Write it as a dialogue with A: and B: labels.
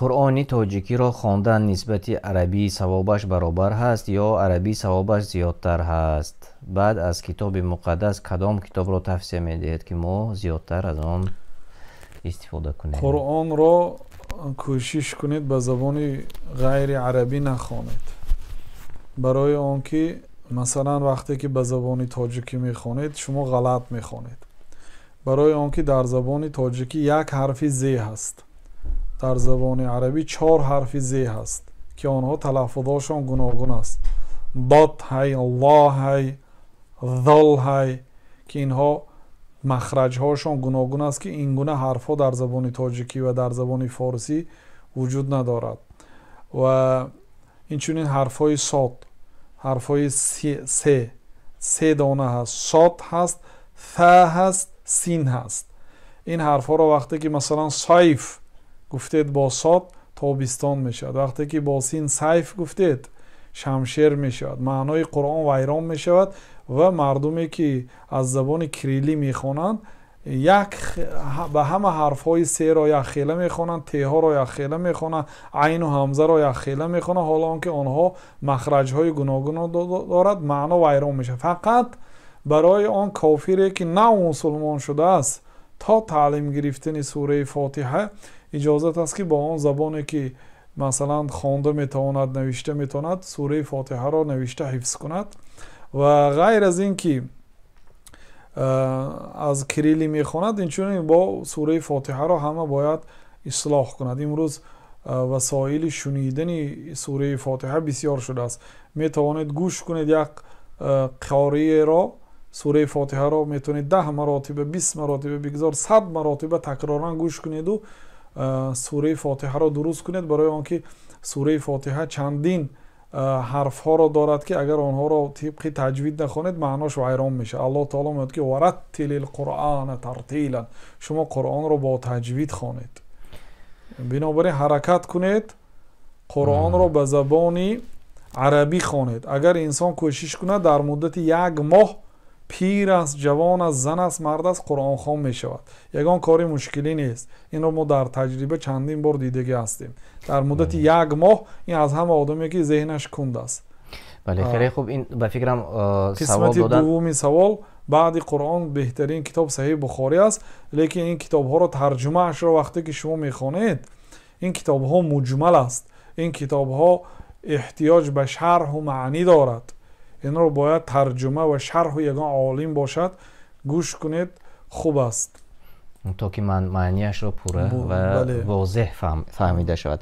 A: Қуръони тоҷикиро хондан нисбати арабӣ савобаш баробар ҳаст ё арабӣ савобаш зиёдтар ҳаст? Баъд аз китоби муқаддас кадом китобро тавсия медиҳед, ки мо зиёдтар аз он истифода кунем?
B: Қуръонро кӯшиш кунед, ба забони ғайри арабӣ нахонед, барои он ки, масалан, вақте ки ба забони тоҷикӣ мехонед, шумо ғалат мехонед, барои он ки дар забони тоҷикӣ як ҳарфи з ҳаст, дар забони арабӣ чор ҳарфи з ҳаст, ки онҳо талаффузошон гуногун аст: дод ҳай, ло ҳай, зол ҳай, ки инҳо махраҷҳошон гуногун аст, ки ин гуна ҳарфҳо дар забони тоҷикӣ ва дар забони форсӣ вуҷуд надорад. Ва инчунин ҳарфҳои сод, ҳарфҳои се, се дона ҳаст: сод ҳаст, фа ҳаст, син ҳаст. Ин ҳарфҳоро вақте ки, масалан, сайф гуфтед, бо сод тобистон мешавад, вақте ки бо син сайф гуфтед, шамшер мешавад. Маънои Қуръон вайрон мешавад. Ва мардуме ки аз забони кирилӣ мехонанд, як ба ҳама ҳарфҳои серо якхела мехонанд, теҳоро якхела мехонанд, айну ҳамзаро якхела мехонанд, ҳоло он ки онҳо махраҷҳои гуногун дорад, маъно вайрон мешавад. Фақат барои он кофире ки нав мусулмон шудааст, то таълим гирифтани сураи Фотиҳа иҷозат аст, ки бо он забоне ки, масалан, хонда метавонад, навишта метавонад, сураи Фотиҳаро навишта ҳифз кунад. Ва ғайр аз ин ки аз кирилӣ мехонад, инчунин бо сураи Фотиҳаро ҳама бояд ислоҳ кунад. Имрӯз васоили шунидани сураи Фотиҳа бисёр шудааст. Метавонед гӯш кунед як қориеро, сураи Фотиҳаро метавонед 10 маротиба, 20 маротиба, бигзор 100 маротиба такроран гӯш кунеду сураи Фотиҳаро дуруст кунед, барои он ки сураи Фотиҳа чандин ҳарфҳоро дорад, ки агар онҳоро тибқи таҷвид нахонед, маънош вайрон мешавад. Аллоҳ таоло мегӯяд, ки вараттилил қуръона тартила, шумо Қуръонро бо таҷвид хонед. Бинобар ин ҳаракат кунед, Қуръонро ба забони арабӣ хонед. Агар инсон кӯшиш кунад, дар муддати як моҳ, пир аст, ҷавон аст, зан аст, мард аст, қуръонхон мешавад. Ягон кори мушкилӣ нест. Инро мо дар таҷриба чандин бор дидагӣ ҳастем. Дар муддати як моҳ ин аз ҳама одаме ки зеҳнаш кунд аст.
A: Бале, хеле хуб, ин ба фикрам
B: савол. Қисмати дуввуми савол: баъди Қуръон беҳтарин китоб Саҳиҳи Бухорӣ аст, лекин ин китобҳоро, тарҷумаашро вақте ки шумо мехонед, ин китобҳо муҷмал аст, ин китобҳо эҳтиёҷ ба шарҳу маънӣ дорад. Инро бояд тарҷума ва шарҳу ягон олим бошад, гӯш кунед, хуб аст.
A: То ки маънияшро пурра ва возеҳ фаҳмида шавад.